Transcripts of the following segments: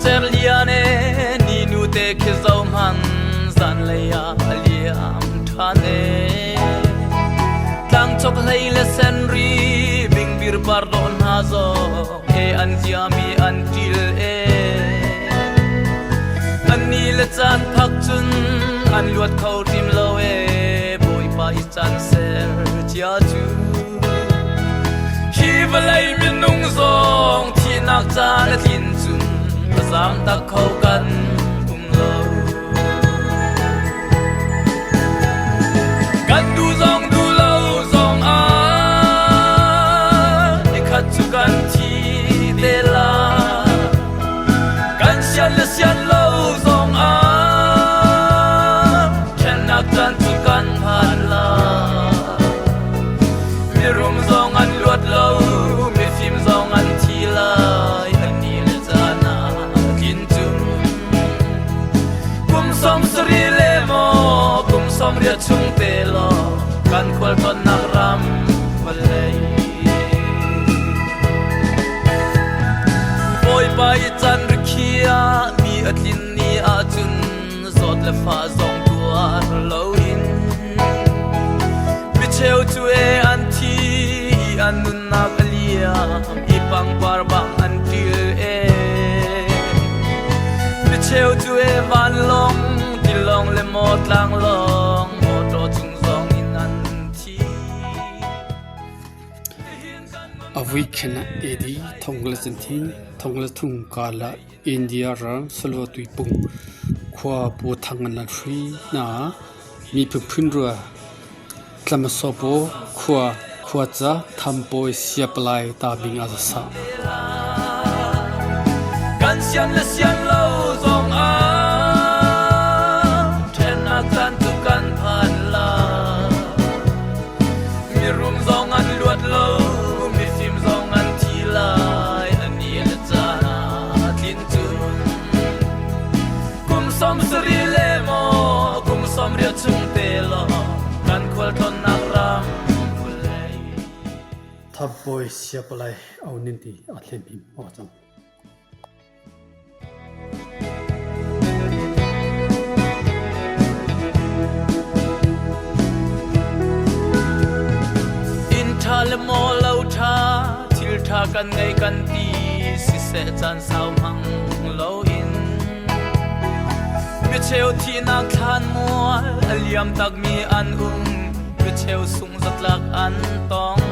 Cer lian e ni nu te khi zo hman zanlei ah a liam ṭhan e. Tlang chok hlei le senri bingbir par dawh hna zong e an ziami an ṭil e. An ni le caan phak cun an luat kho hrim lo e Bawipa i caan ser cia cu. Hi vawlei minung zong thihnak caan a tlin cun a zaam tak kho kan um lo. Kan duh zong duh lo zong ah nikhat cu kan thi te lai. Kan sian le sian lo zong ah ṭhennak caan cu kan phan lai. Mirum zong an luat lo, mifim zong an thi lai. An ni le caan ah tlin cun. Kum 70 le maw kum 80 chung te law kan khualtlawnnak ram vawlei. Bawipa i can rikhiah mi a tlin ni ahcun zawt le fah zong tuar loin micheu cu e an thi i an nunnak a liam i pangpar bang an ṭil e. Micheu cu e vanlawng tilawng le maw tlanglawng mawṭaw cung zong in an thi. A vuikhen ah AD 1000 1003 karlak India ram Salwa Tuipung khua Pu Thang an hrui hna. Mi phunphun rua Tlamasopaw khua khuaca Thampawi Siapalai ta bing a sa. Kan sian le sian lo zong ah ṭhennak caan cu kan phan lai. Mirum zong an luat lo, mifim zong an thi lai. An ni le caan ah tlin cun. Kum 70 le maw kum 80 chung te law kan khualtlawnnak ram vawlei. Thabawi siapalai au nin ti a thlen him aw cang. Inn ṭha le maw lo ṭha, thil ṭha kan ngei kan ti, siseh caan sau hmang loin. Micheu thihnak thlan mual a liam takmi an um, micheu sung zatlak an tong.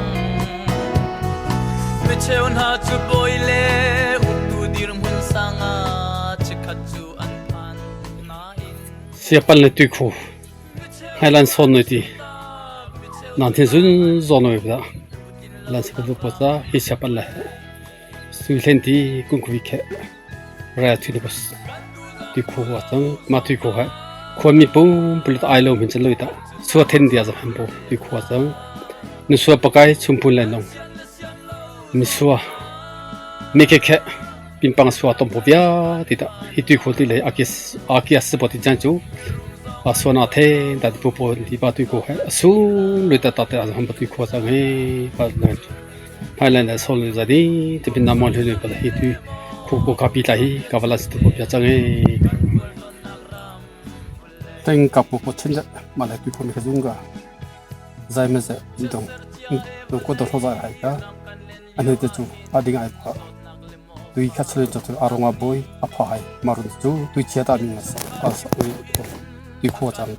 Micheu hna cu bawi le uktu dirhmun sang ah chikkhat cu an phan nain. Siapan le tuikhu Highland sawn noi ti nan thin zun zawn noi da lan se bu pa hi siapan le sui hlen ti kung khui khe ra thi le bas ti khu wa chang ma tui khu ha khuan mi pum pulut ai lo min chen loi ta sua then dia za han bo ti khu wa chang nu sua pakai chumpun lai long mi sua mi ke khe pinpang sua tom po bia ti ta hi tui khu ti le akis akias se bo ti chan chu a sua na the da pu po ti pa tui khu ha su lui ta ta te a han ba tui khu chang he pa na Thailand le Seoul za di tipin na mon hlui pa hi tu khu ko ka pi tla hi ka vala tu ko pia chang e teng ka pu ko chen ma la tu ko mi ka zung ga zai ma za dong dong ko do ho za hai ka ane te chu ading ai pha tui kha chule chu aronga boy a pha hai marun chu tui chia ta mi na sa a sa ui tui kho chang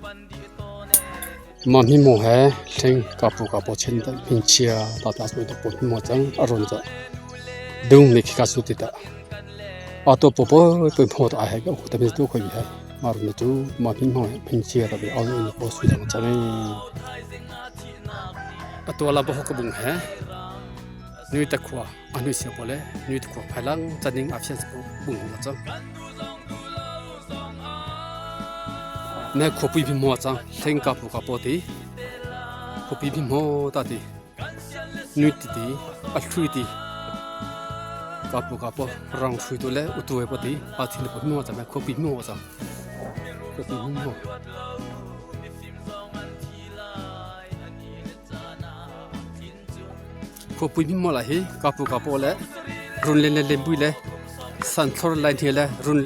Mah hnimu he hling kapu kapu chen ta hmingchia tata sui ta put mo chang a run cha dung ni khika su ti ta auto po po pui pho ta hai ka ta mi tu khoi hai ma run chu ma hning ho hmingchia ta bi au ni po sui dang chang a to la bo ko bung he nui ta khua anui sia pole nui ta khua phailang chaning afsian bung ho chang Ne khuapi bi maw cang hleng ka pu ka paw ti khuapi bi maw ta ti nui ti ti a hlui ti ka pu ka paw rang hrui tu le utu he paw ti a thin paw maw cang khuapi maw cang khuapi maw. Khuapui hmun maw lai hi ka pu ka paw le run len le lembui le Santhlor lai hne le run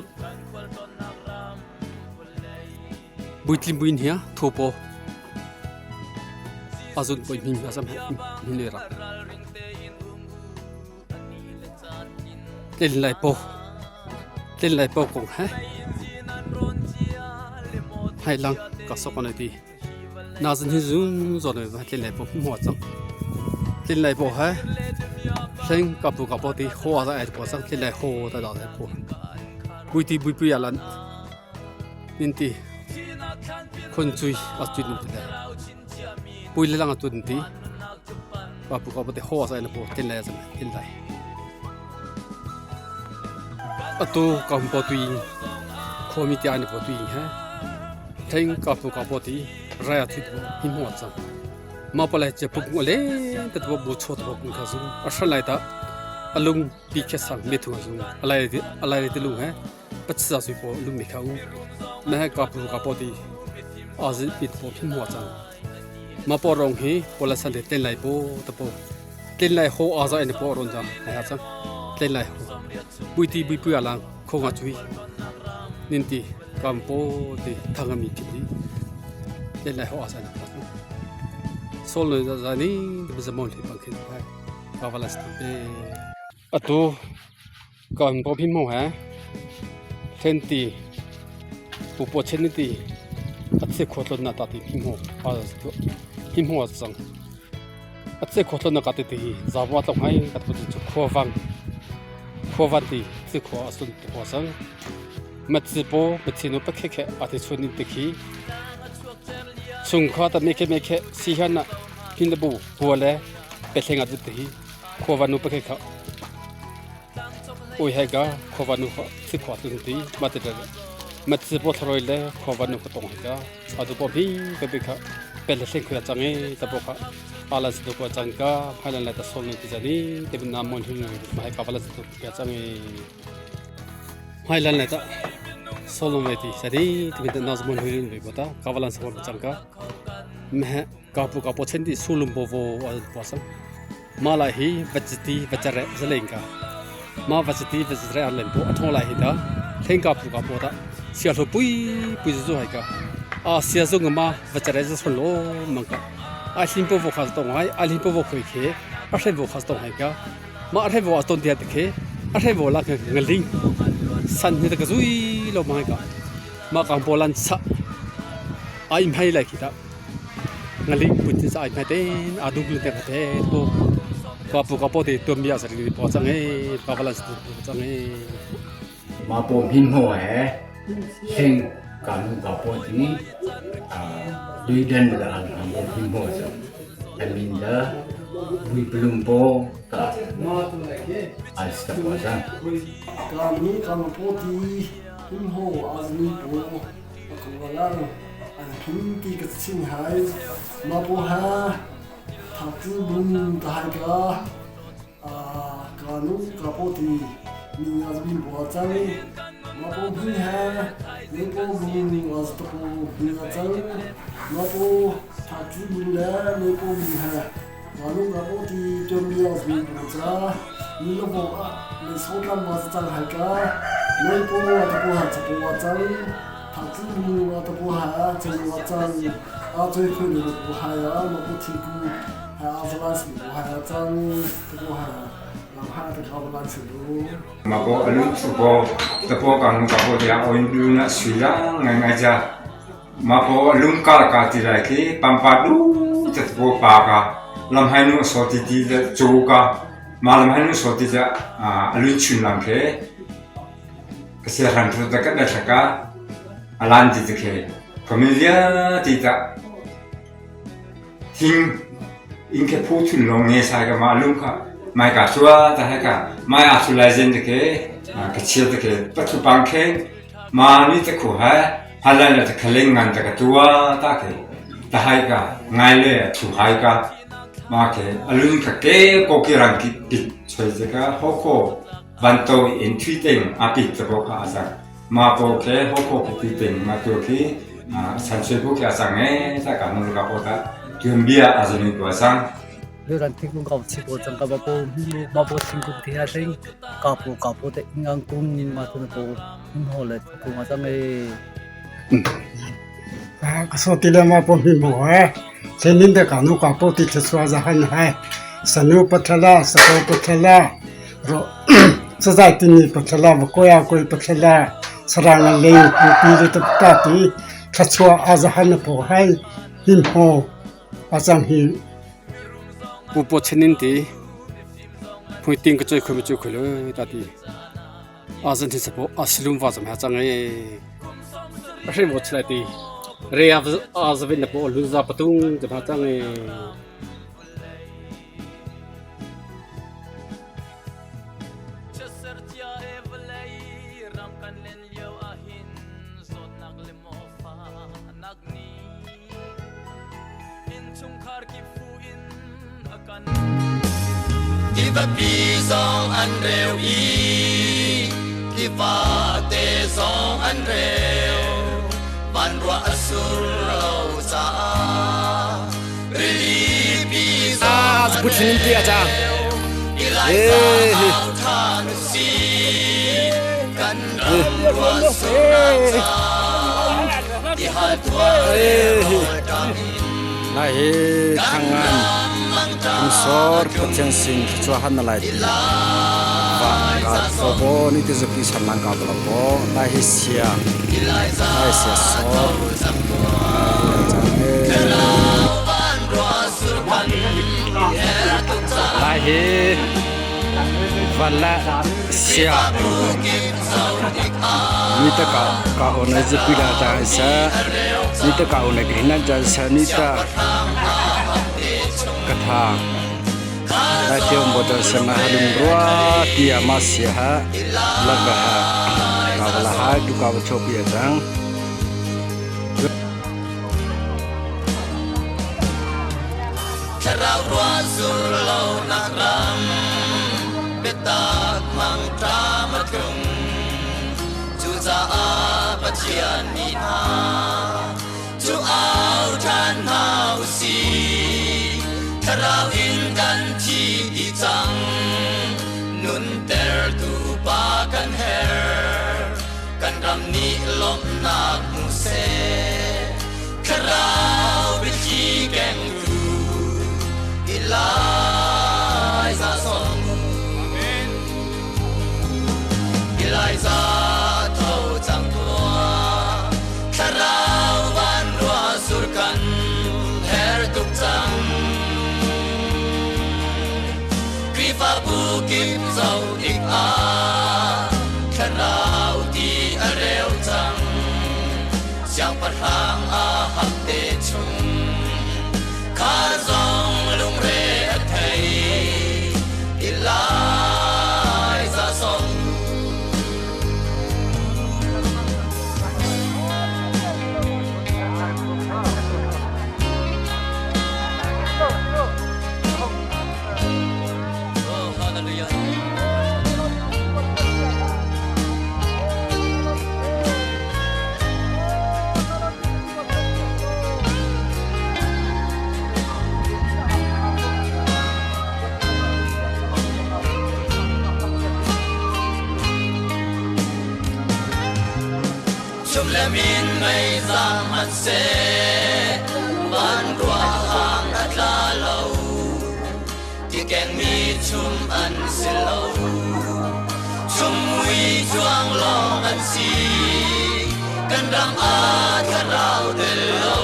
buitlim buin hia thopo azun poi hmin azam hin le rak tlen lai po tlen lai po kong he hai lang ka sok anai ti na zan hi zung zon va tlen lai po hmu chang tlen lai po he hleng ka pu ka po ti ho a ai po sang tlen lai ho ta da lai po bui ti bui pui alan nin ti khon chui a chui nu ti le pui le lang a tun ti ka pu ka po ti ho a sai na po tlen lai zan tlen lai atu kam po tui khomi ti ai po tui he theng ka pu ka po ti rai a thit hi mo chang ma pa lai che puk le te to bu chot bo kung kha zu a shan lai ta alung pi khe sang me thu zu alai alai te lung he patsa sui po lung mi kha u na he ka pu ka po ti a zi pit po phin mo chang ma po rong hi pola san te ten lai po ta po tlen lai ho a za en po ron ja ha chang tlen lai ho bui ti bui pui alang kho nga chui nin ti kam po ti thanga mi thi tlen lai ho a za en po sol no za ni de zamon thi pang khin hai ka wala stu te atu kan po phin mo ha then ti pu po chen ni ti atse khotlon na ta ti phin mo a phin mo chang atse khotlon na ka ti ti zawa tlong hai ka tu chu khowang khowan ti tse kho asun tu ko sang ma tse po ma tse no pa khe khe a ti chun ni ti khi chung kha ta me khe me khe si han na phin bu bu le pe thleng a ti hi khowan nu pa khe kha oi hai ga khowan nu kha tse kho asun ti ma te ma tse po throi le khowan nu kha tong hai ga atu po bi ka bi kha pe le thleng khuya chang e ta po kha ala si ko chang ka phailan la ta sol ni ti jani te bin nam mon hin ma hai ka wala si ka chang e phailan la ta sol no ti sari te bin na mon hin ri bota ka wala sa chang ka me ka pu ka po chen ti sulum bo vo al po sang ma la hi vajti vajre zaleng ka ma vajti vajre al len po athong lai hi ta thleng ka pu ka po ta sia hlo pui pui zu hai ka a sia zu ma vajre zu son lo mang ka a hlim po vo kha tong hai a hlim po vo khoi khe a hre vo kha tong hai ka ma a hre vo a ton dia te khe a hre vo la ke ngaling san ni ta ka zui lo mang ka ma kang po lan sa a im hai lai khi ta ngaling put sa ai mai te a duk le te te to ka pu ka po te tuam bia sa ri po chang e ka wala sa chang e ma po min ho he heng ka nu ka po ti a dui den la an ma po min ho sa amin da bui plum po ta al sta po sa ka mi ka ma po ti min ho azmi po Kawala an phim ti ka chin hai ma po ha tha tu bun ta hai ka a ka nu ka po ti mi azmi bo chang ma po bun ha ne po bun az to po bun a chang ma po tha tu bun la ne po bun ha ma nu ka po ti tom bi azmi bo cha ni lo bo a ne so lam ma chang hai ka ne po ta po ha cha po chang 他子母啊都不还这个长啊最可能不还啊那不提供还阿弗兰是不还长不还让还得靠不兰是不。 Ma po alu chu po ta po ka nu ka po dia oin lu na sui la ngai ngai ja ma po lung ka ka ti lai ki pam pa du ta po pa ka lam hai nu so ti ti da chu ka ma lam hai nu so ti ja alun chun lam ke ka sia ran thu ta ka da ka alan ti te ke familia ti ta hing in ke phu thun long nge sai ka ma lung kha mai ka chua ta hai ka mai a chu lai zen te ke ka chia te ke pa thu pang khe ma ni te khu ha halai la te khaleng ngan ta ka tua ta ke ta hai ka ngai le thu hai ka ma ke alun ka ke ko ki rang ki ki choi je ka ho ko van to in thui teng a pi te bo kha a ma po ke ho ko ki thui teng ma tu ki san sui bu ki a sang e ta ka nu ka po ta tuan bia a zuni ko sang. Luran thingkung ka chi po chang ka ba po ma po thingkung thi ha thing ka po ka po te ingang kung ma tu na po him ho le kung a chang e. Ka so ti le ma po mi mo he chenin de ka nu ka po ti theswa za han hai sanu pathala sa ko pathala ro sa za ti ni pathala va ko ya ko pathala sarang le pu pi le ta ta ti thachua a za han po hai him ho a chang hi. Pu po chenin ti phui ting ka choi khoi ma chu khoi lo ta ti a zan thi sapo a silum wa zam ha chang e hre mo chlai ti re a a zavin na po lu za patung jam ha chang e. Tivapi zong an reu i tivate zong an reu, van ruah a sur lo caah rilipi zong an reu. Elijah au ṭhan u sih, kan ram ruah surnak ca tihal tuar le rawlṭam in. Lai hi thangan sor Pathian sin thluachuah han na lai ti va ka tho ni ti zupi san lang ka blo bo lai hi sia lai sia sor lai hi van la sia ni ta ka ka on zupi la ta sa ni ta ka on ke na ja sa ni ta katha lai tiom bo ta sama halum rua tia ma sia ha la ga ha ka wala ha du ka wa chop ya chang. Thlarau ruah sur lo nak ram biatak mangṭam a tlung, cucaah Pathian mi hna cu au ṭhan hna u sih. Thlarau in kan thi dih cang, nuntertu pa kan herh, kan ram nih lawmhnak hmu seh, thlarau biathli kengtu Elijah sawm u. Elijah tho cang tuah, thlarau van ruah sur kan her tuk cang. Khrihfabu kip zoh tikah thlarau ti a reu cang, siangpahrang a hak te chung kha zong lungre a thei. Elijah sawm. Oh, hallelujah. Chum le min mei zam an seh, van ruah hang a tla lo, ti keng mi chum an si lo, chum mui chuang lawng an si, kan ram a thlarau tel lo,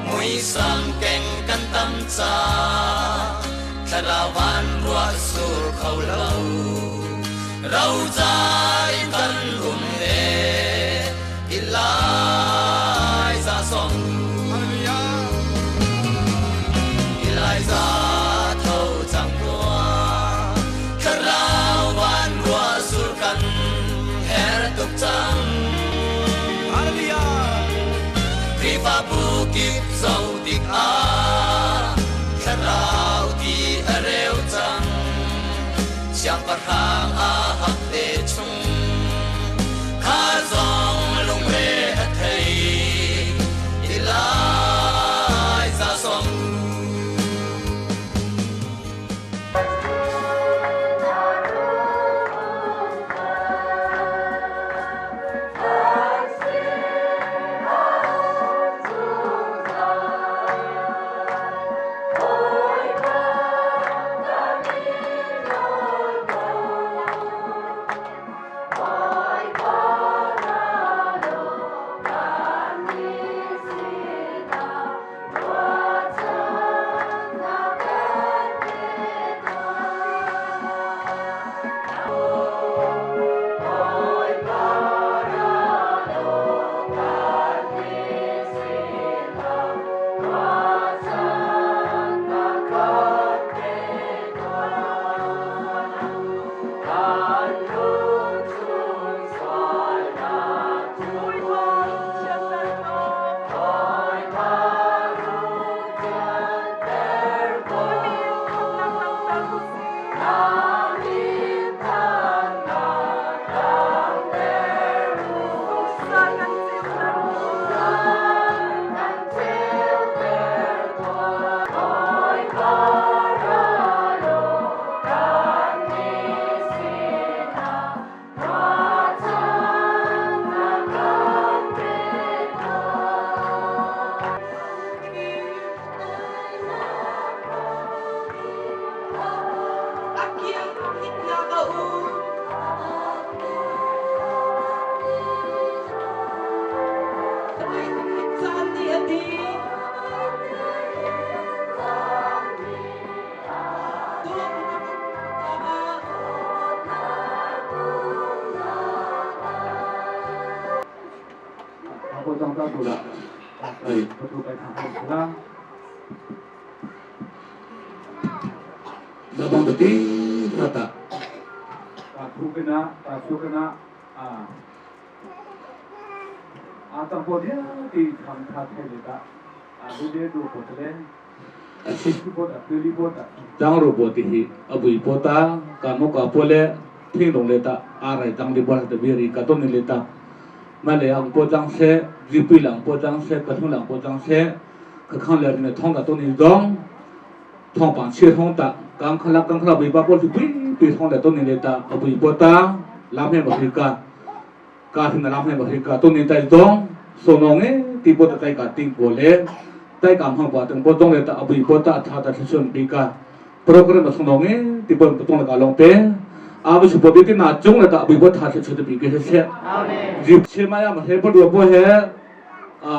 muisam keng kan tam ca, thlarau van ruah sur kho lo, rocai kan um e. Elijah sawm. Elijah tho cang tuah, thlarau van ruah sur kan her tuk cang. Khrihfabu kip zoh tikah thlarau ti a reu cang, siangpahrang a hak te chung kha zong lungre a thei. Elijah sawm. chang ta tu la ai patu kai thang thang la da bang ti ta ta thu kana ta thu kana a a tang po dia ti tham tha the le ta a lu de du po te Tang ro bo ti hi abui po ta ka mo ka po le thing dong le ta a rai tang li bo ta bi ri ka to ni le ta ma le ang po chang se ji pui lang po chang se ka thung lang po chang se ka khang le ni thong ta to ni dong thong pang che thong ta kang khala kang khala bui ba po pui pui thong le to ni le ta abui po ta lam he ba hi ka ka hin lam he ba hi ka to ni tai dong so nong e ti po ta tai ka ting po le tai kam hang pa teng po dong le ta abui po ta tha ta thun pi ka program ba song nge ti po tong le ka long te a bu chu po bi ti na chung le ta abui po tha thu pi ke se ji che ma ya ma he po do po he a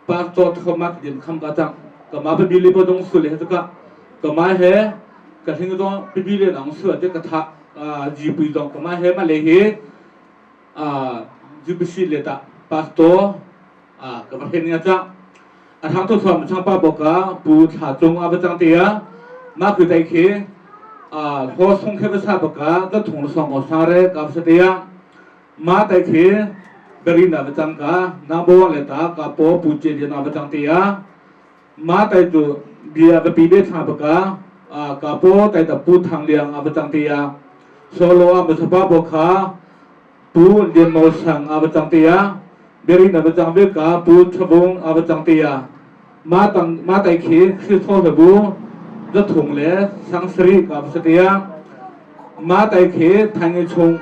pa to tho ma din kham ka tang ka ma pa bi li po dong su le ka ka ma he ka hing dong pi bi le nang su te ka tha ji pui dong ka ma he ma le hi a ji bi si le ta pastor a ka va hen nga cha a thang to thuam chang pa boka pu thla chung a va chang te ya ma khu tai khi a ho song khe va sa boka ka thong song o sa re ka sa te ya ma tai khi beri na va chang ka na bo le ta ka po pu che na va chang te ya ma tai tu bia va pi be tha boka a ka po tai ta pu thang liang a va chang te ya solo a ma sa pa boka Pu Lian Maw Sang a va cang te ya Berin a va cang ve ka Pu Thabung a va cang te ya ma tang ma tai khi Khri tho bu za thung le sang sari ka va sa te ya ma tai khi thangi chung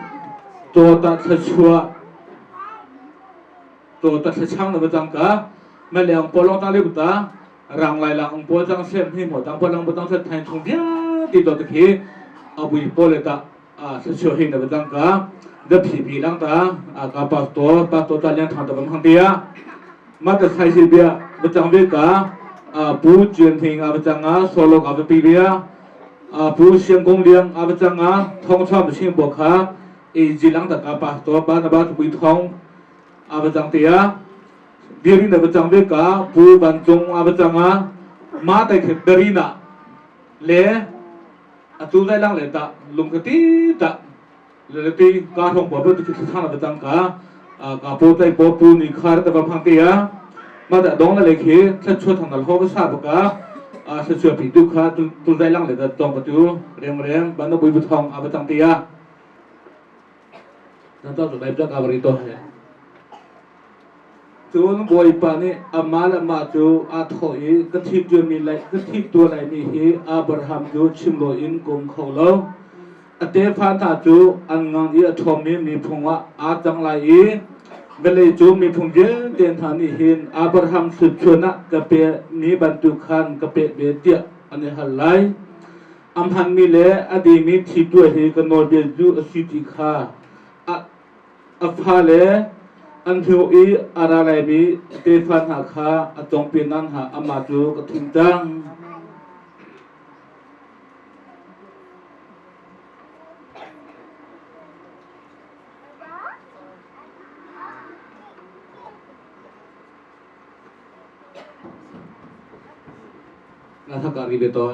to ta thla to ta thla chang na va cang ka ma leang polong tang le ta rang lai lang po chang sem hi mo tang po lang po tang se thain chung bia ti to te khi abui po le ta a thluachuah hi na va ka da phi phi lang ta a ka pastor pastor ta liang thang ta bang hang tia ma ta sai si bia va chang ve ka a pu chuan thing a va chang a solo ka va pi bia a pu siang kong liang a va chang a thong chom sing bo kha e ji lang ta ka pastor ba na ba pui thong a va chang tia birin na va chang ve ka pu ban chung a va chang a ma tai khe berina le atu zai lang le ta lung ka ti ta le ti ka thong bo tu khi thang la tang ka ka po tai po pu ni khar ta ba phang te ya ma da dong la le khi thla chu thang dal ho ba sa ba ka a thla chu pi tu kha tu tu zai lang le da tong ba tu rem rem ban na bui bu thong a ba tang te ya nan ta tu lai bla ka bari to he Cun Bawipa nih amah le amah cu aa thawh i, Ka thit tua laimi hi Abraham cu chim loin ka um kho lo. A tefa hna cu an ngang i a ṭhawngmi miphung ah aa cang lai i vawlei cu miphung vialte hna nih hin Abraham thluachuah ah ka pekmi bantuk khan ka pek ve tiah an i hal lai. A hmanmi le a dimi thi tuah hi ka nawlbia cu a si ti kha a fale an hnu i a ra laimi tefa hna kha a cawngpinak hna amah cu ka thim cang. Na thakari ve to.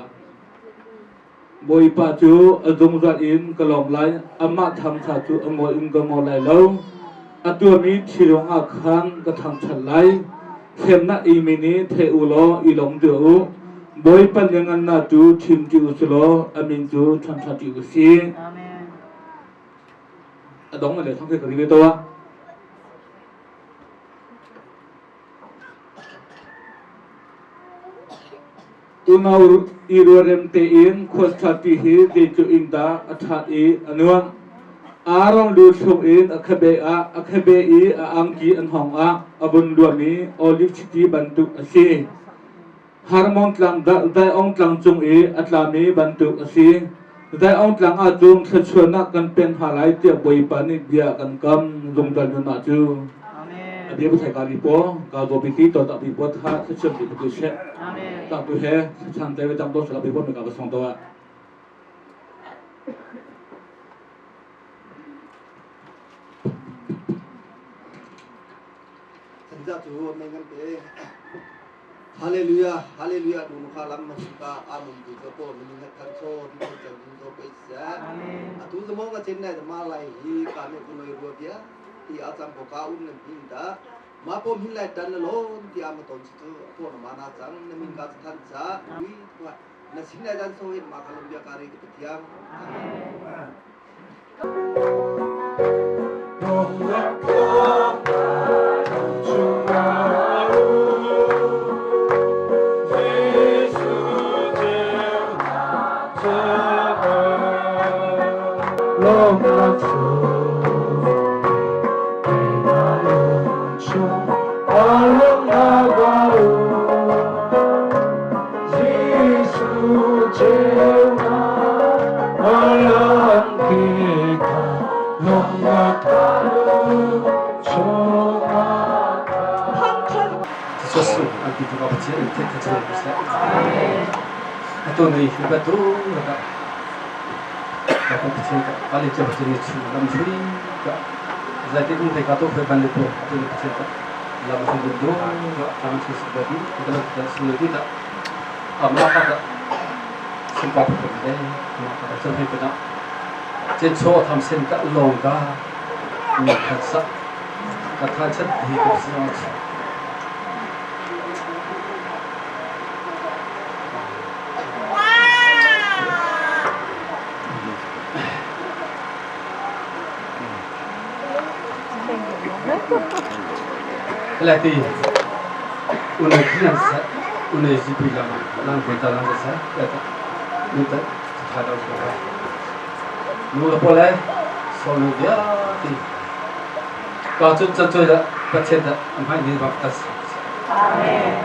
Bawipa cu a zungzal in ka lawm lai, amah thangṭha cu a ngol in ka ngol lai lo. A tuahmi thil ruangah khan ka thangṭhat lai. Thlemnak imi nih thei u law i lawm tuah u. Bawipa lianngannak cu chim ṭi u si law a min cu thangṭhat ṭi u sih. A dong le thangṭhat ka ri ve tuah. Unau i rualrem tein khualthlati hi zeitluk in dah a ṭhat i a nuamh. Aaron lu thluk in a khabe ah a khabe i a angki an hawng ah a vun luami oliv chiti bantuk a si. Hermon tlang Zion tlang cung i a tlami bantuk a si. Zion tlang ah cun thluachuahnak kan pen hna lai tiah Bawipa nih bia kan kam zungzal nun ah cu. A bia bu thai ka ri po ka zo pi ti to ta pi po tha thluachuah pi tu she. Ta tu he chan te ve tang to sala pi po me ka ba song to a. Hiza cu mei ngan pe. Hallelujah, hallelujah du kha lam ma ka amum du cho ko min ngat khan cho di ko chan du cho pe sa. Atu zamo nga chen nai ma lai hi ka me ku noi rua bia ti a chang ko ka um nan hin da ma pom hin lai tan lon ti a ma ton chu po na ma na chang na min ka than cha ui na sin lai dan so hin ma khalum bia kari ke pathiam. Amen. Jesuh an ti tuk a Pathian in theih kha cu seh. Atu ni hi batu ka ka Pathian ka ali che Pathian ni chu lam hui ka zaitin um te ka to khoi ban le po atu ni Pathian ka lam hui dun do ka lam chu su ba di ka lam ka su le di ta ama ka ta sumpa pa le ma ka ta chon hei pa na chen cho tham sen ka long ka mi khat sa ka tha chat hi ko si Lati unai khinan sa unai zipui lama lang koi ta lang sa lata nu ta tha dau ko nu la pole so nu dia ti ka chun chan choi da pathian da amhai ni bak tas. Amen.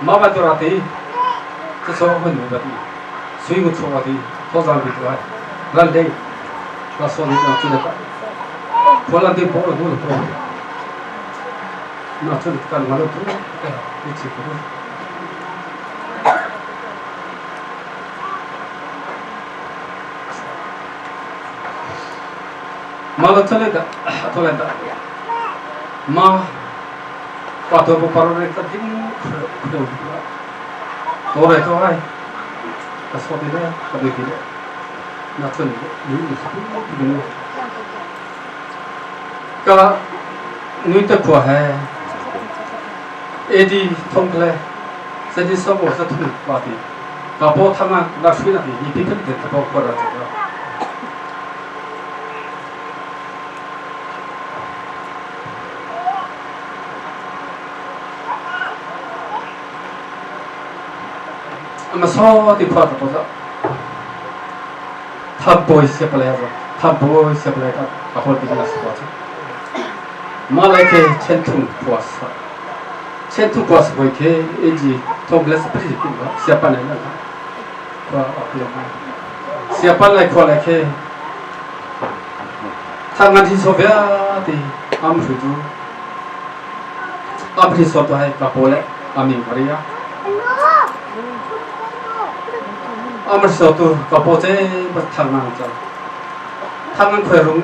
Ma ba tu ra ti cha so hun nu ba ti sui ngu chu ti tho zang bi tu ai ran dei ka so ni na chu da ka kholan ti po nu po na chu kan ma lo tu ka ni chi ko ma lo chale da thole da ma pa to po paro re ta ding khro to re to ai ka so ti le ka be ti le na chun ni ni su ti ni ka nui ta khwa he AD thong le se di so bo sa thung pa ti ka po thanga la shui na ti ni pi phi te ta po ko ra cha ama so ti phwa ta po za tham poi se pale za tham poi se pale ta ka hol ti la sa cha ma lai ke chen thung phwa sa chen thung phwa sa boi ke AG thong le sa pri ki ba sia pa lai la khwa a pia ma sia pa lai khwa lai ke thang ngan thi so via ti am thu tu am thi so to hai ka po le ami maria am so tu ka po che ba thang ngang cha thang ngang khoi rung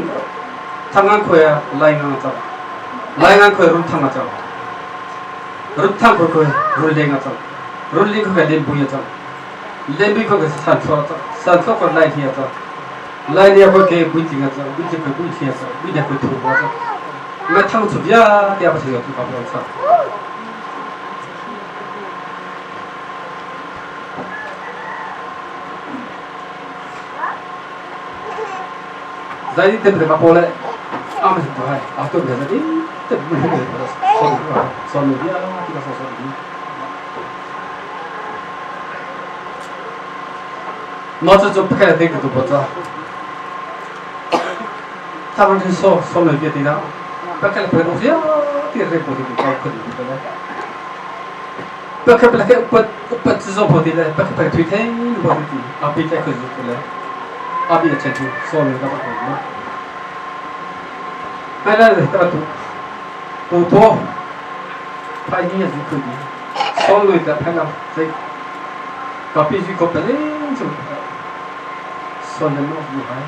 thang ngang khoi lai ngang cha lai ngang khoi rung thang cha rung thang khoi khoi rul le nga cha rul li khoi len bu ya cha len bu khoi san tho cha san tho khoi lai thia cha lai lia khoi ke bu ti nga cha bu ti khoi bu thia cha bu ne khoi thu ba cha ma thang chu bia tia pa thia tu ka po cha zai tem ka po le am tu hai a tu bia ni te bu ne so so ne bia ti ka so so ni ma chu chu phai te ka tu po cha ta man so so ne bia ti na pa ka le pa ro sia ti re po ti ka ko ti ka le pa ka pa ka pa pa chi zo po ti le pa ka pa thui the po ti a pi ka ko zu le a pi che tu so ne ka pa ko ma ai la ta tu tu po phai ni zu ku ni so lui ta phai la sai ka pi ju ko pa le chu so ne no bu hai.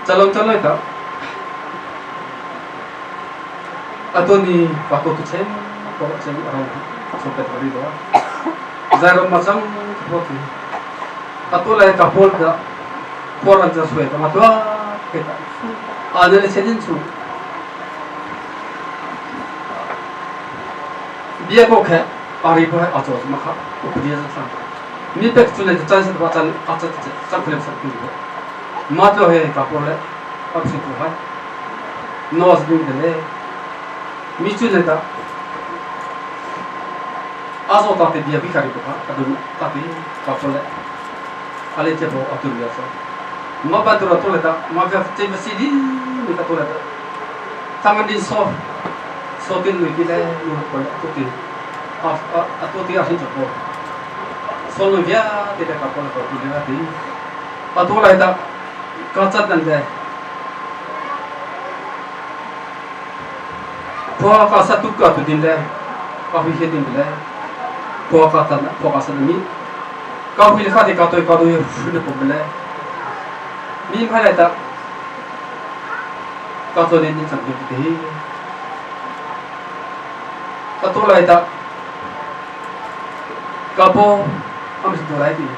Calon caloi ta atoni pa ko tu chen ko chen arong chopet bari do zairom ma chang ko ti atu lai ka pol da por an cha sue ka ma tua ke ta anel chenin chu bia ko khe pari po hai acho ma kha updia sa mi pek chu le chan sa ba chan acha chan phulem sa ku ma to he ka por le ap si tu hai nos ding de le mi chu le ta azo ta te bia bi khari ko kha adun ta ti ka por le ale che bo atur ya sa ma ba tu to le ta ma va che ma si di mi ka to le ta tangan din so so tin lui ti le nu ko le tu ti a a tu ti a hin cho ko so nu via te le ka ko le ko ti le ti a tu lai ta ka chat nan le khua ka sa tu ka tu din le ka hui he din le khua ka tan khua ka sa mi ka hui le kha te ka toi ka doi hu ne pom le mi phai lai ta ka to din din chang tu ti ka to lai ta ka po am si to lai ti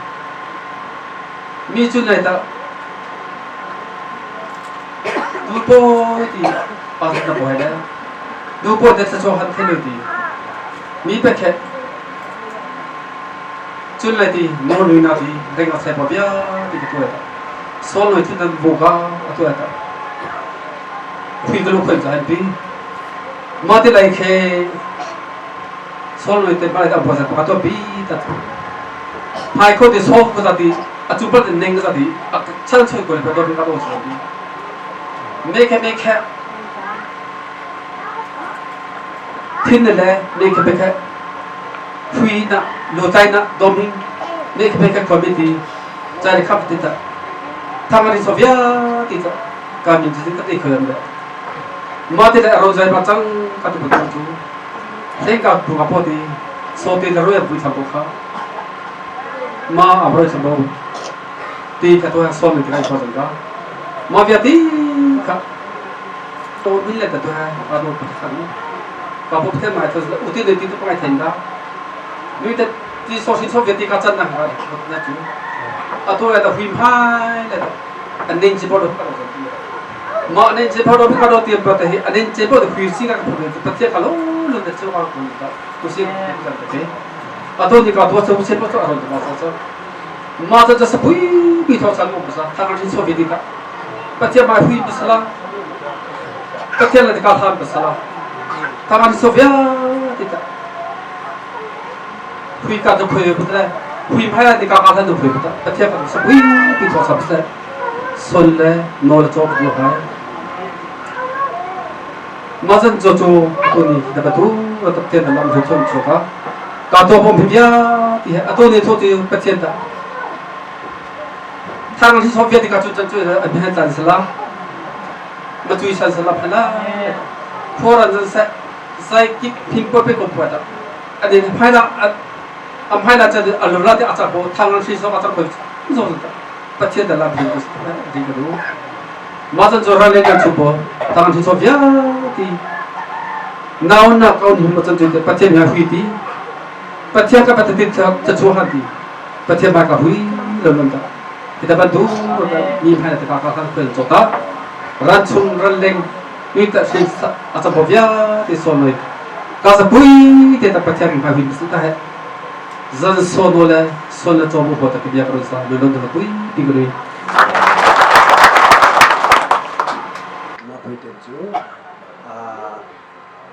mi chun lai ta tu po ti pa na po hai le du po te sa cho han the ti mi pe khe chun lai ti no nui na ti reng a sai pa bia ti tu ta sol noi chun dan bo ga a tu ta phui ka lu khoi za bi ma te lai khe sol noi te ba ta bo sa pa to bi ta phai kho te so ko za ti a chu pa te neng za ti a chan choi ko le pa do ka do sa bi me khe me khe thin le me khe me khe phui na lo tai na dom hing me khe me khe committee chai le khap ti ta thang ri sovia ti ta ka min ji ka ti khoyam le ma te le ro zai ma chang ka tu bu chu seng ka bu ka po ti so ti la ro ya bu tham ko kha ma a ro sam bo ti ka to so mi ti kai ko jang ka ma via ti ka to min le ta to ha a no pa kha ni ka po the ma to u ti le ti to pa kai then da nui te ti so sin so via ti ka chan na ha na chu a to le ta huim hai le ta an ning chi bo do ka do ma ning chi bo do ka do ti pa te hi an ning chi bo do hui si ka ka po pa che ka lo lo de chu ka ko ta tu si ka ta te a to ni ka to chu che po to a ro ma sa cha ma cha cha sa pui pi tho chan mo sa ta ka so vi ti ka pa che ma hui pa sala pa che la ka tham pa sala ta ka so via ti ta hui ka to phui pa le hui phai la ti ka ka than do phui pa pa che ka sa pui pi tho sa pa sol le no le cho lo hai ma zan cho cho to ni da ba tu ra tak ten lam chu chom cho ka ka to pom bia ti a to ni tho ti pathian ta thang si soviet ka chu chan chu an han chan sala ma chui san sala phala khoran zan sa sai ki phim po pe ko pwa ta adin phai la am phai la cha alu la te acha ko thang si so acha ko zo ta pathian ta lam hi di ka du ma zan zo ra le kan chu bo thang si soviet ti nau na kaun hum chan chu te pathian ya hui ti pathian ka pathian cha cha chu han ti pathian ba ka hui lo non ta kita bantu mi phai ta ka ka kan khel chota ran chung ran leng mi ta sin a cha bovia ti so noi ka sa pui te ta pathian mi phai hui ta he zan so no le so le cho mu ho ta ki bia ka sa lo lon ta pui ti ko Ma phui te chu a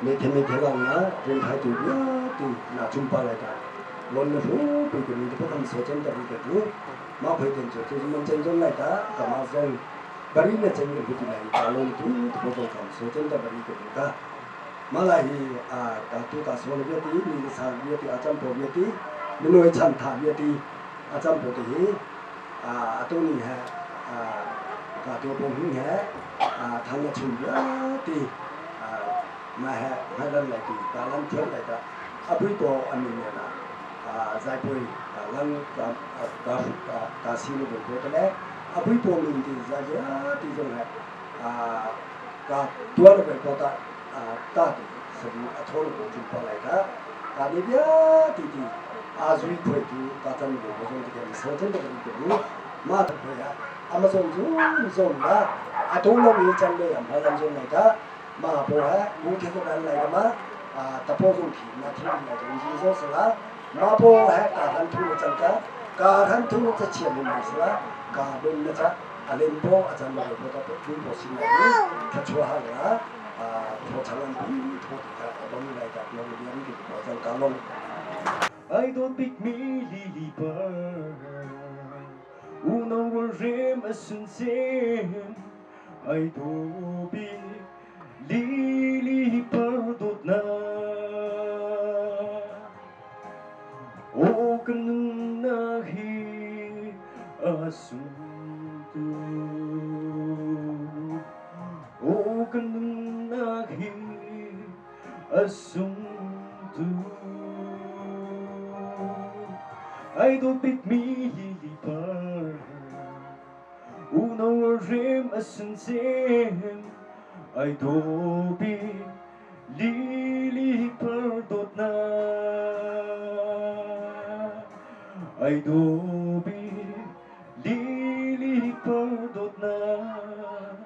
me the me the lang na rin thai tu bia tu na chung pa lai ta lon na hu pi ko ni te kan so chen ta bi ke tu ma phui ten chu chu man chen zong lai ta ka ma zong bari na chen ke bu lai ta lon tu tu bo kam so chen ta bari ke tu ta ma la hi a ta tu ka so le ti ni sa bia ti acham po bia ti mi noi chan tha bia ti acham po ti hi a to ni ha a ka tu bo hing ha a thang na chung bia ti a ma ha ma lan lai ti ta lan thon lai ta apui ko an ni na a zai pui ka lan ka ka ka si lu bo ta le a pui paw min ti za ti zong he ka tuan ko ko ta ta ti sabu a thon ko tin pa lai ta ka ni bia ti ti a zui phoi tu ka chan bo ko zong ti ke so chen ta ko bu ma ta phoi ha Amazon zu zon la a to lo mi chan le am halan zon lai ta ma po ha bu the ko kan lai ma ta po zong khi na thi na zong ji zo sala ma po ha ka han thu chan ka ka han thu cha chiam ni sala ka don na cha alen po a chan ma po ta po bu po sin na ni tha chua ha la tho chang an bi tho ti ka bang lai ta long biam ki po chang ka long. Ai dawt bikmi lili par, unau rualrem a sunsem. Ai daw bik lili par dawtnak, aw kan nunnak hi a sung tuk, aw kan nunnak hi a sung tuk. Ai dawt bikmi lili par, unau rualrem a sunsem. Ai daw bik lili par dawtnak, ai daw bik lili par dawtnak.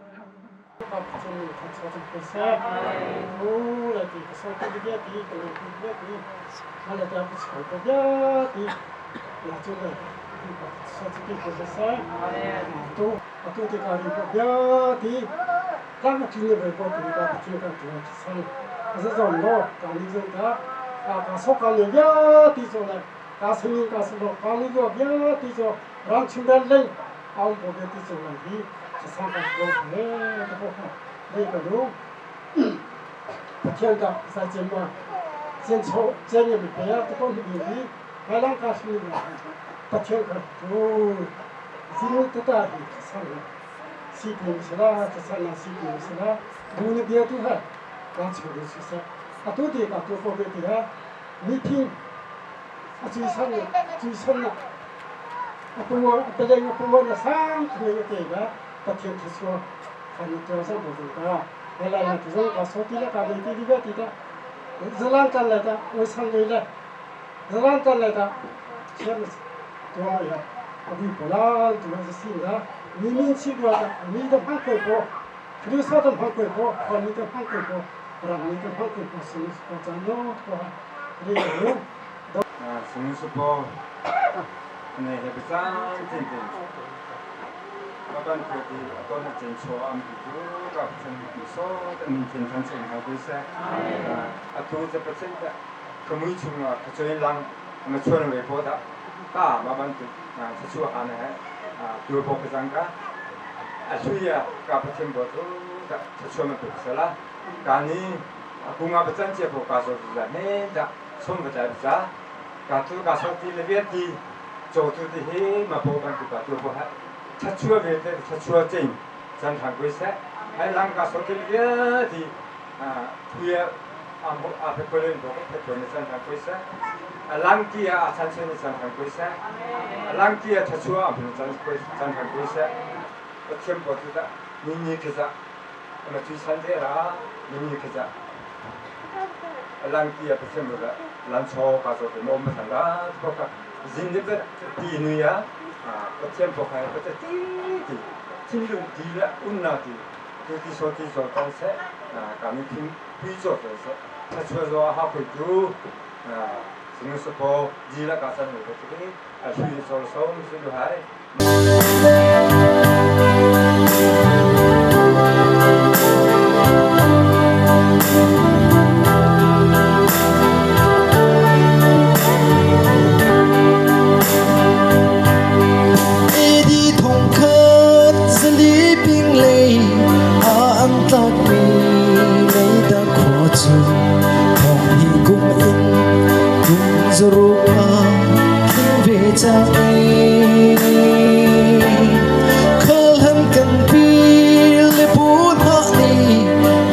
Sungsupo ne he bisan tin tin maban ko ti aton na chen cho am ti tu ka chen mi so ta min chen chan chen ha ko sa atu cha pa chen ta kamui chung a ka choin lang ma chuan we po da ta maban tu cha chu ha na he tu po ka jang ka a chu ya ka pa chen bo tu ta cha chu ma tu sa la ka ni kunga pa chan che po ka so za ne da som ka cha za ka tu ka so ti le vi ti cho tu ti he ma po ban tu ka tu po ha cha chua ve te cha chua chen chan thang koi sa hai lang ka so ti le ti a tu ya a mo a pe ko le bo ko pe ko ne chan thang koi sa lang ki a chan chen ne chan thang koi sa lang ki a cha chua a chan koi chan thang koi sa pathian po tu da ni ni ke za ma tu san de la ni ni ke za lang ki a pathian bo da lan cho ka so te mo ma san da ko ka zin de ti nu ya pathian po khai pa ti ti tin lung ti la un na ti tu ti so ti so tan se ka mi pin pi cho so se cha chua zo ha ko tu sinu so po ji la ka san ko ti a shu so so mi su hai. AD 1000 zali ping lei a an tlakmi leidah khua cu 20 kum in kum 600 a tling ve cang i khalhan kan pi le pu hna nih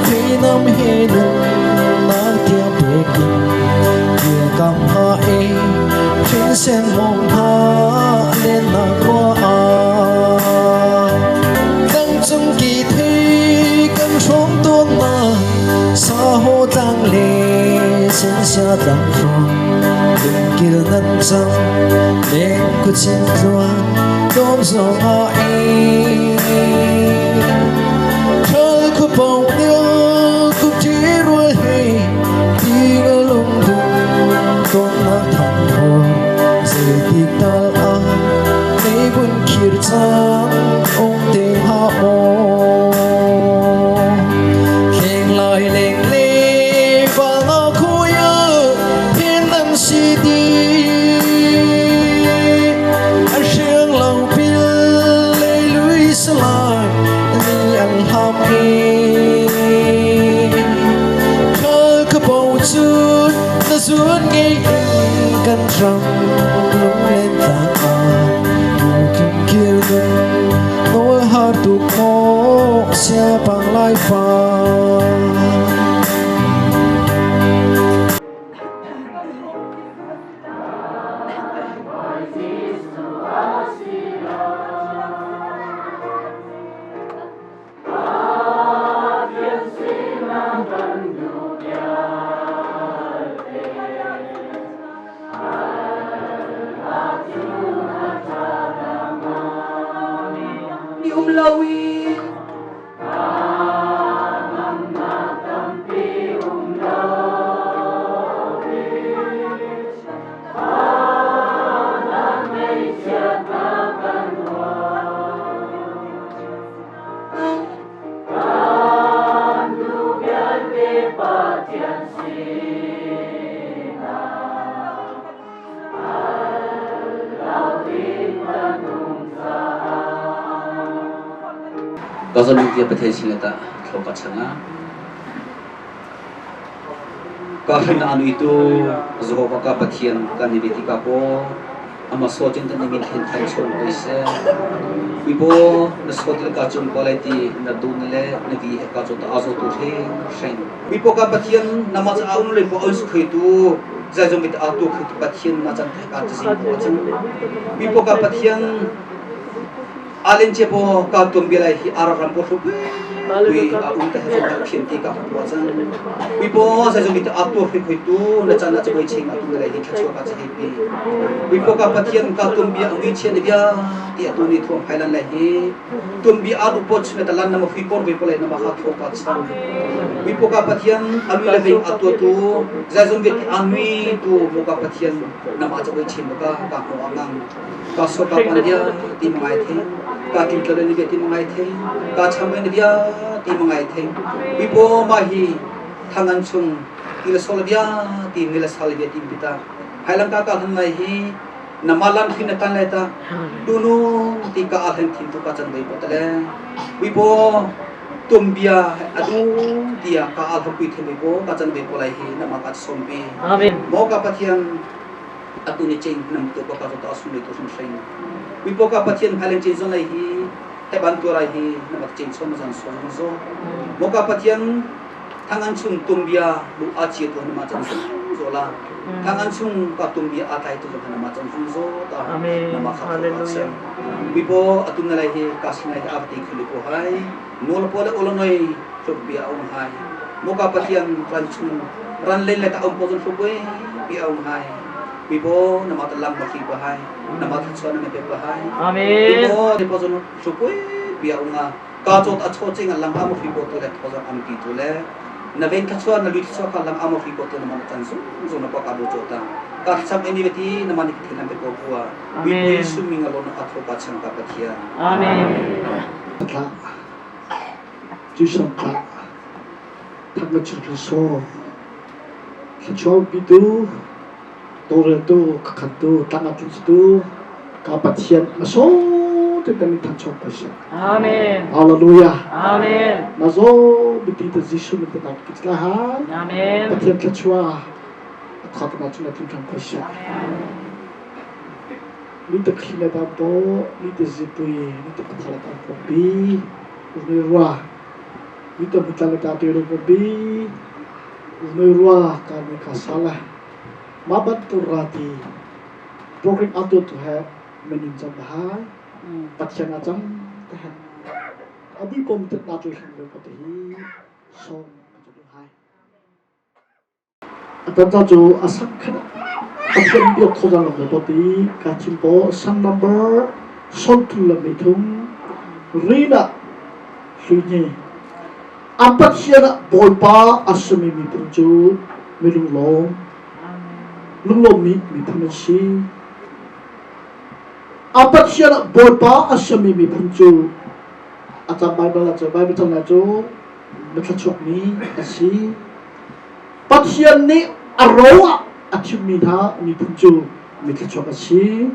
feinam he nunnak tiang pek in dirkamh hna i hrinsen mawng hna lennak khua ah. Sensia tlang hrawng lungkil nan cang leng khuchin tluan tlawm zong ah i Thal khu pong nil kum ti rual hi ti nga lung dung ton na thang hor zeitik tal ah nei bun khir cang ong te ha maw Hleng lai leng le val na khuya phin nan si di A hriang lo pil le lui salai ni an hlam i Khal ka bo cu na zuan ngei in kan ram lunglen tlang ah tu kim kir nun nawl har tuk maw siapang lai fa. Um lo i Ka zalung tia Pathian sin le tah thlo ka chang ah ka hrin anu itu Jehovah ka Pathian kan i ti ka po ama so chin tan min thlen than chung oi se ui bo na so til ka chung ko lai ti na du na le na vi he ka chu ta azo tu he hreng ui po ka Pathian nama cha aun le po oi su khoi tu zai zong mit a tu khoi tu Pathian na chan the ka chi ko chang ui po ka Pathian Alen che po ka tuam bia lai hi ara ram po hrup pui a um ta he ta phian ti ka po chan pui po sa jong ta atu phui phui tu na chan na choi ching atu lai hi thachua ka chai pi pui po ka pathian ka tuam bia angi chen bia ti atu ni thuam phailan lai hi tuam bia aru po chne ta lan na ma phui por ve po lai na ma kha tho ka chan pui po ka pathian ami le veng atu tu zai zong ve anui tu mo ka pathian na ma choi chin ka ka mo angang Ka so ka pan dia ti mangai the ka kim tlo ni ti mangai the ka cham ni dia ti mangai the wi po ma hi thangan chung ti la sol dia ti ni la sal dia ti pita hailang ka ka han mai hi namalan khi na tan lai ta tu nu ti ka a hen thin tu ka chan dei po tale wi po tum bia adu tia ka al pui the po ka chan dei po lai hi nama ka som pi Amen. Mo ka Pathian atu ni ching nam tu ka ka ta sum le tu sum hrein wi po ka Pathian phalen chin zon lai hi he ban tu rai hi na mak ching chom zan so zo mo ka Pathian thangan chung tum bia lu a chi tu na ma chan zo zo la thangan chung ka tum bia a tai tu zo na ma chan zo zo ta na ma kha Hallelujah. Wi po atun na lai hi ka sinai a ti khuli ko hai nol po le olonoi hluk bia ong hai mo ka Pathian ran chung ran len le ta ong po zon hluk bi ong hai pi po nama ta lam ma khi pa hai nama tha chon na pe pa hai Amen. Pi po te po zon hluk bi ong a ka chot a cho ching a lang a mo phi po to le tho zon am ti tu le na ven tha chuan na lui tha ka lang a mo phi po to na ma chan zu zo na pa ka do cho ta ka cham eni beti na ma ni thi lam pe ko bua pi po Yesu ming a lo na ka tho pa chang ka Pathian. Amen. Tla Jesuh tla thak na chim so thluachuah pitu tawlreltu khakhantu tlang tu ka Pathian na so te kan thangchok ko si. Amen. Hallelujah. Amen. Na zo biti ta Jesuh min ta kitla ha. Amen. Pathian thluachuah khat na chu na tim tham ko si. Ni ta khila ta po ni ta zipui ni ta khala ta po bi ni rua ni ta mutla ta te ro po bi ni rua ka ni ka sala ma bat tu rati program atu tu he menin jam hai Pathian a cam ta he abui pom te na chu hing lo pa te hi som chu hai. Atan ca cu a sang khat Pathian biak thawzang lam le pawti ka chim paw sang number 33 rina hluini an Pathian ah Bawipa a simi miphun cu mi lunglawm lunglawmmi miphun an si. A Pathian ah Bawipa a simi miphun cu a cang Baibal ah cu Baibal cang lai cu mithluachuakmi a si. Pathian nih a ro ah a thimmi hna miphun cu mithluachuak a si.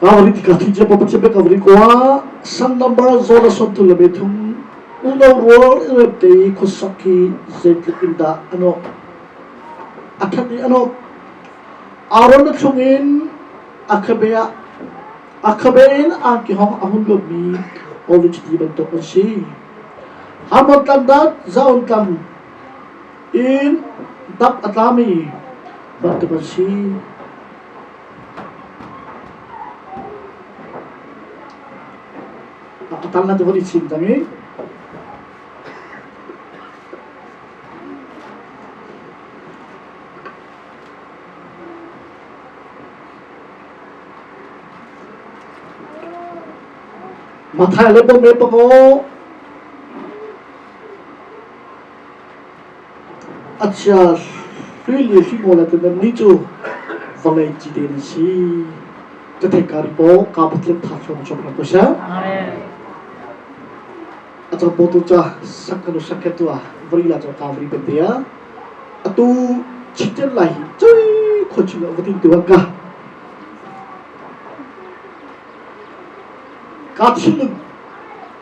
Kavri tika thi je pa che kavri kwa san number zola som tu le thum uno rual rep te khusak khi zeitluk in dah ano athat i ano Aaron na thlung in akhabe ah akhabe in angki hong ahun lot mi olive ti bantuk an si Hamon tlam dat zaon tlam in dap a tlami bantuk an si. A tang na tu i chim tang i Mathai le bom le pango A chia hlui le hrimaw le nan nih cu vawlei ci te nan si. Ka theih ka ri paw ka patling tha hrawng chom ram ko seh. A cang paw tu ca sak kanu sak tu a vri la cho ka vri pen te a. Atu chiten lai hi cui kho chung a vatin tu ka. Ka thinlung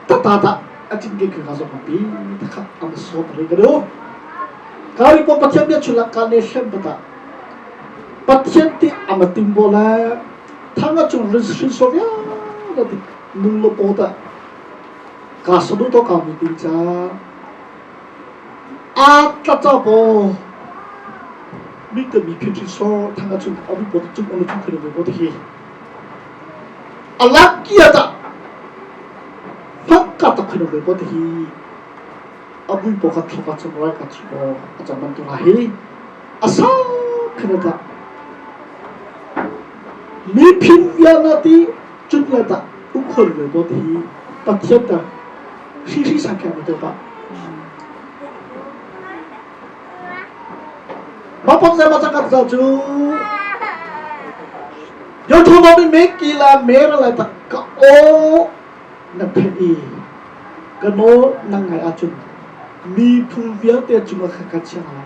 tatata a cin ke ka zong pi takha am so ri ka do kari po Pathian bia chulak ka ne hlem bata Pathian ti amatim bola thanga chung rin srin so ya la ti nung lo po ta ka sanu to ka mi tin cha a tla cha po mi te mi phin so thanga chung abu po chung anu chung khene po ti A lak kia tah hmangka tak khin ve ko ti hi a bui po ka thok a chung rai ka thi ko a cang bantuk ha hi a sa khin ta mi phin vial na ti chut le ta ukhol ve ko ti hi Pathian ta hri hri sang kya mi te pa Ma pom zai ma chakap za chu Yo thu mo mi me ki la me ra lai tak ka o na phen i ka no nang ngai ahcun mi phung vialte cungah khan kan chiang lai.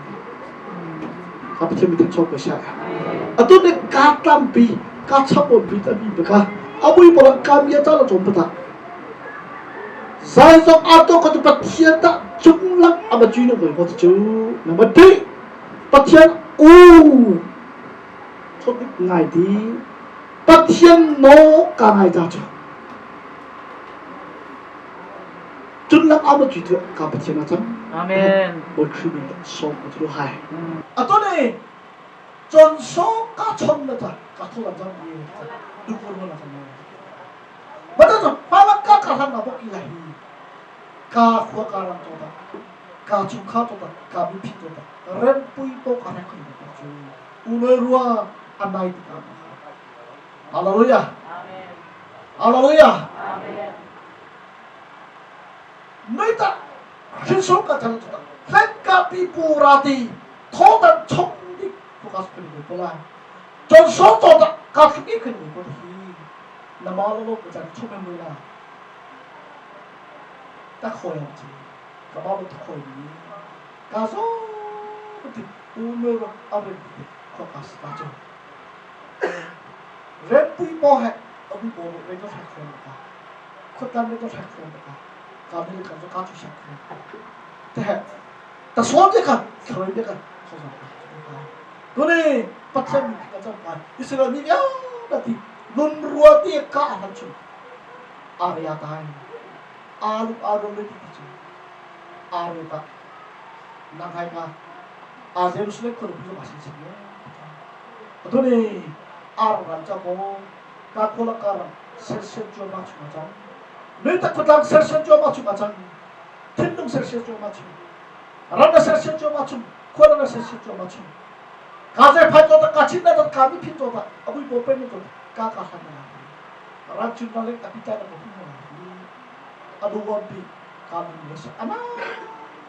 Ka Pathian mi than ko sha. Atu ne ka tlampi ka chap on bi ta bi ka abui polang ka mi ta la chom pata. Zai zong a to ko tu Pathian ta cunglang ama cui no voi ko chu number 3 Pathian u chot ngai ti Pathian no ka ngai ta chu cunlang ama cui tu ka Pathian a cang. Amen. Bawi Khrih min som ko chu hai. Ato ne chon so ka chon na ta ka thola jang ni dukur na ta Mata palak ka ka hlan na bok lai ka khua ka ram to ta ka chungkhar to ta ka mipi to ta rempui to ka rek khoi ta chu unoi rua anai ti ka Hallelujah. Hallelujah. Noi ta hrinsol ka chan to ta hlek ka pi pura ti tho tan chong di ko ka spin ko la chon so to ta ka thli khin ko hi na ma lo lo ka chan chum em la ta khoi am chi ka ba ta khoi ni ka zo ti u me ro a re ko ka sta cho rem pui po he abu bo re to thak khon ka khotlan re to thak khon ka ka mi ka zo ka chu sak khon te he ta som de ka throi de ka kho zo tu ni Pathian mi ka chang kai Israel mi ya ti lun rua ti ka han chu aria tai. Aalu aaru le ti cu aaru ta nang hai ka a Jerusalem khualipi zong a si cang e. Atu ni aaru ran ca ko ka khuala ka ram sersiam cuahmah chung a cang. Nui tak khuatlang sersiam cuahmah chung a cang. Thinlung sersiam cuahmah chung. Ram na sersiam cuahmah chung. Khua na sersiam cuahmah chung. Ka zai phai to ta ka chin na ka mi phin to ta abui bo pen to ka ka han na. Ran chun na le api ta na ko phin na. Adu wam pi ka mi mi sa ana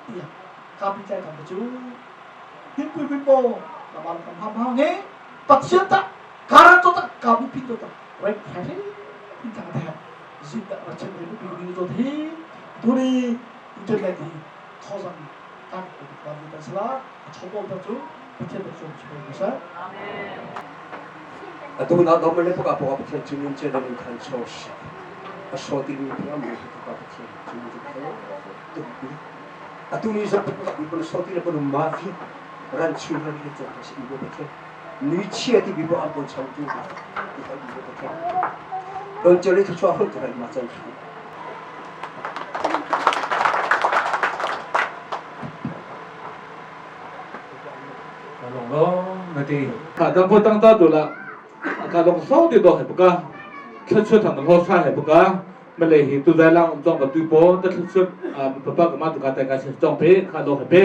tia ka pi chai kam chu hin pui pui po ka bal kam ham ha nge pathian ta karan to ta ka mi pin to ta right khai he pin ta ta zin da ra chen re pi ni to thi turi tu chen lai ti thozang kan ko ka mi ta sala chobol ta chu pathian ta chu chu ko sa. Amen. Atu na dom le poka poka pathian chungin che dan in khan cho shi a sho ti mi pha mu poka pathian chung chu kho tu pi atu ni zong poka bi pon sho ti le pon ma fi ran chu ran le chok si bo pathian ni chia ti bi bo am pon chong tu ti ka bi bo pathian don che le thu chwa hon tu ran ma chan thu. Long long na ti ka dang po tang ta tu la ka long so ti do he buka thla chu thang ho sa he buka male hi tu dai lang um chong ka tu po ta thla chu papa ka ma tu ka tai ka che chong pe kha lo he pe.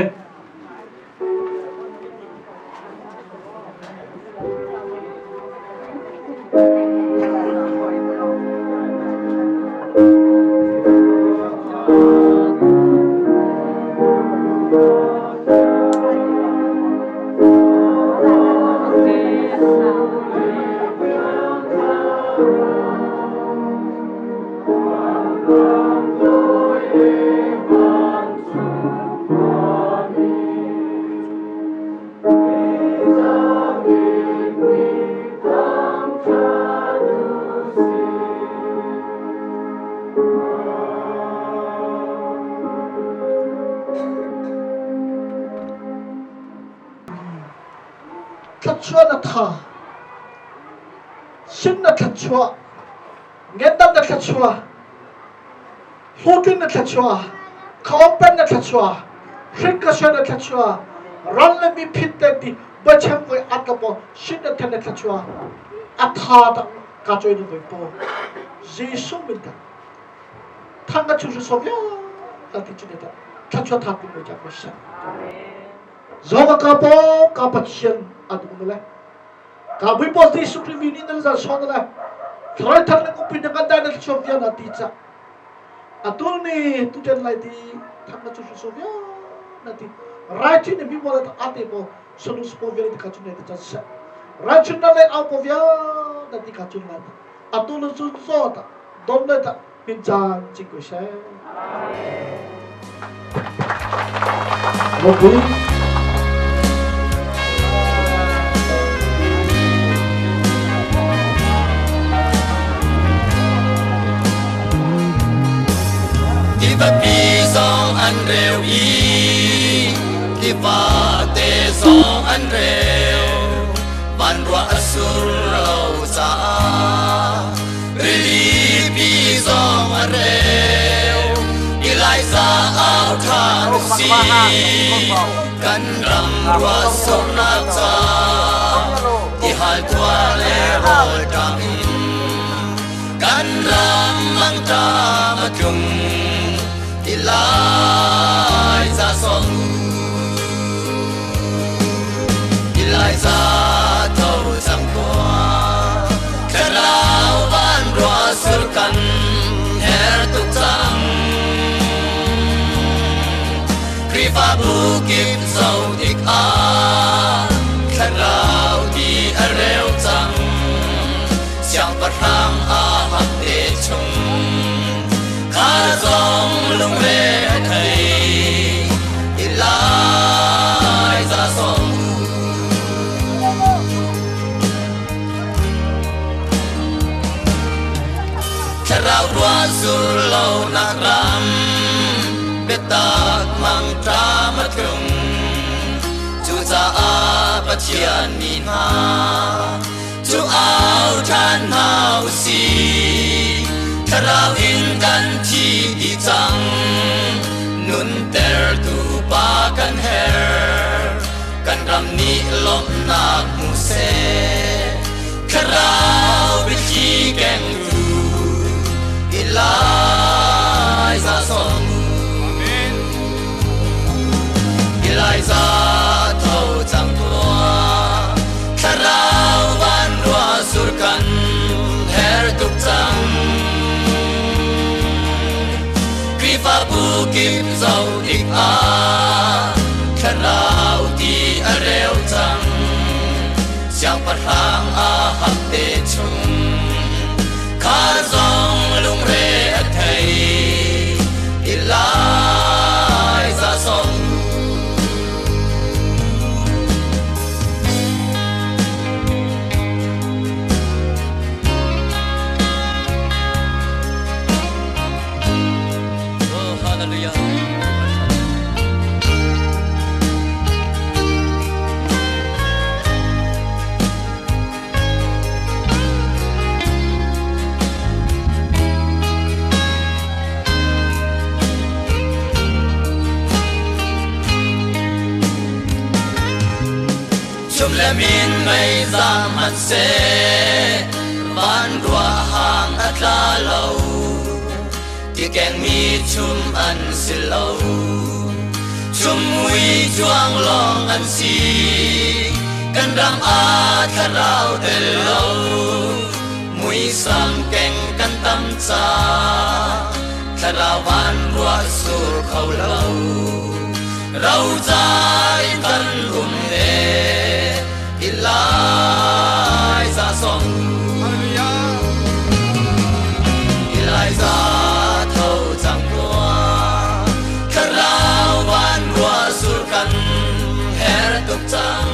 Thluachuah na tha, sin na thluachuah, ngendam na thluachuah, hlawhtlin na thluachuah, khaompen na thluachuah, hrinkasua na thluachuah, ral le miphit te ti bachem voi at la po sin na then na thluachuah, a tha tak ka choi na voi po Jesuh min ta thang ka chu so vya ka ti chu ta thluachuah tha ku mo cha ko sa Zong ka po ka Pathian adu le ka bui po Jesuh Christ ni nan za son le thloi thar le kupin na kan dai na thluachuah vya na ti cha atul ni tu ten lai ti thang na chu so vya na ti rai thi ni mi mo la ate po solus po vya ti ka chu ne ta cha rai chun na le au po vya na ti ka chun la atul chu so ta don le ta min chan chi ko she mo pui. Tiva pi zong an reu i tiva te zong an reu van ruah a sur lo caah rili pi zong a reu Eliza au ṭhan si kan ram ruah surnak ca tihal tuar le rawl ṭam in kan ram mangṭam a tlung ti lai za sawm ti lai za tho cang tuah thlarau van ruah sur kan her tuk cang Khrihfabu kip zoh tikah thlarau ti a reu cang siangpahrang Ahab te chung kha zong lungre a thei Elijah sawm Thlarau ruah sur lo nak ram biatak mangṭam a tlung cucaah Pathian mi hna cu au ṭhan hna u sih. Thlarau in kan thi dih cang Nuntertu pa kan herh Kan ram nih lawmhnak hmu seh Thlarau biathli kengtu Elijah sawm Elijah tho cang tuah Thlarau van ruah sur kan her tuk cang Khrihfabu kip zoh tikah Thlarau ti a reu cang Siangpahrang Ahab te chung Kha zong lungre a thei Elijah sawm. Oh, hallelujah. Chum le min mei zam an seh, van ruah hang a tla lo, ti keng mi chum an si lo. Chum mui chuang lawng an si, kan ram a thlarau tel lo, muisam keng kan tam ca, thlarau van ruah sur kho lo. Rocai kan um e, Elijah song. Elijah tho cang tuah, thlarau van ruah sur kan her tuk cang.